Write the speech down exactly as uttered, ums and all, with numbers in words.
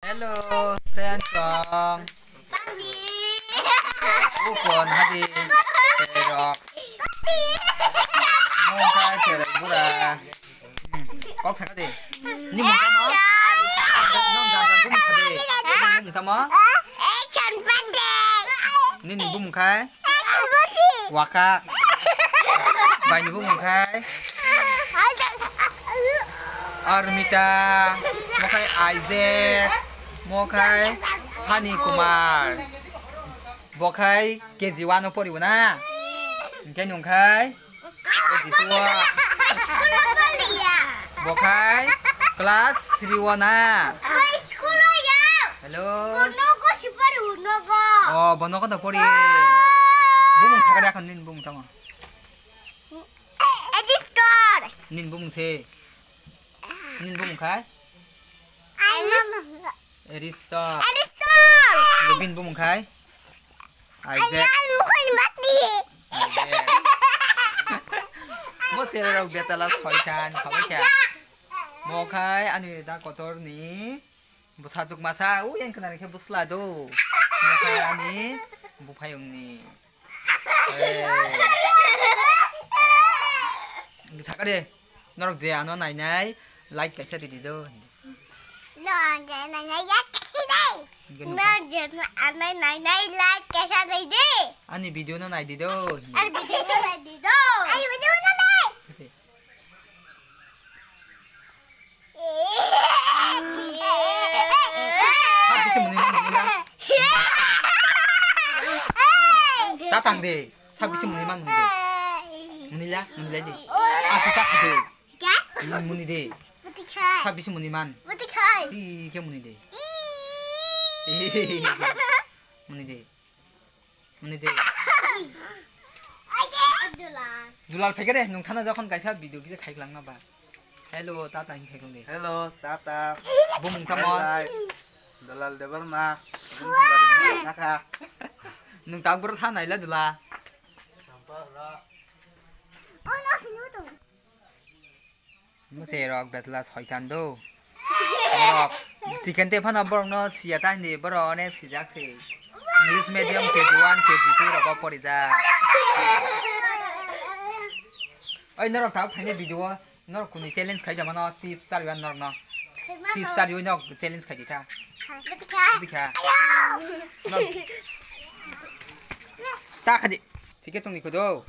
Hello, friend song. Upon hadi, terok. Mungkai terok bura. Hmm. Kok sakha de. Ni mung tamo? Nong dan dan bumung kha de. Ni mung tamo? Nini bumung khai? Waka. Bai ni bumung khai? Armita. Mo khai Isaac. Mo khai Hani Kumar. Bo khai K G one o poribo na? Hingke nung khai? K G two o. Bo khai class three o na? Hello. Oh, bo nogo da pori. Bumung sakha de akhon nin bumung tamo? Nin bumung se. Nin bumung khai? Aristar. Aristar. Bin bumung khai? Isaac. Mo sere rok betala soitan khabai kha. Mo khai ani da kotor ni bwsajwk masa u yang khna khe bwsla do. Mo khai ani buphayung ni. Sakade, norok je ano nainai, like kaisa ridi do. No, je nainai, like kaisa ridi. Hingke nukha. No, je ano nainai, like kaisa ridi. Ani video no naidi do. Ani video no naidi do. Ani video no nai. Hete. Sak bisi muni man muni la. Ta tang de. Sak bisi muni man muni de. Muni la, muni la de. Ah, tu tak de. Muni de. Sak bisi muni man. Ih, ke muni de. Muni de. Muni de. Dular. Dular phege de, nung thana jokhon kaisa video kisa khai lang na ba. Hello, tata hin khai de. Hello, tata. Bumung tamo? Bye bye. Dalal Debbarma. Thaka. Nung tak bro thanai la dula. Mose rok betla soitan do. Rok chicken te phano borok no siya ta hindi borok one sijak se. English medium K G one, K G two rok porijak. Oi norok tak phaini video norok kuni challenge khai jamano chips chariwan norok no. Chips chariwi nok challenge khai di ta. Bwtwi kha. Bwtwi kha. Ayo. No. Ta khadi. Thike tongni kudo.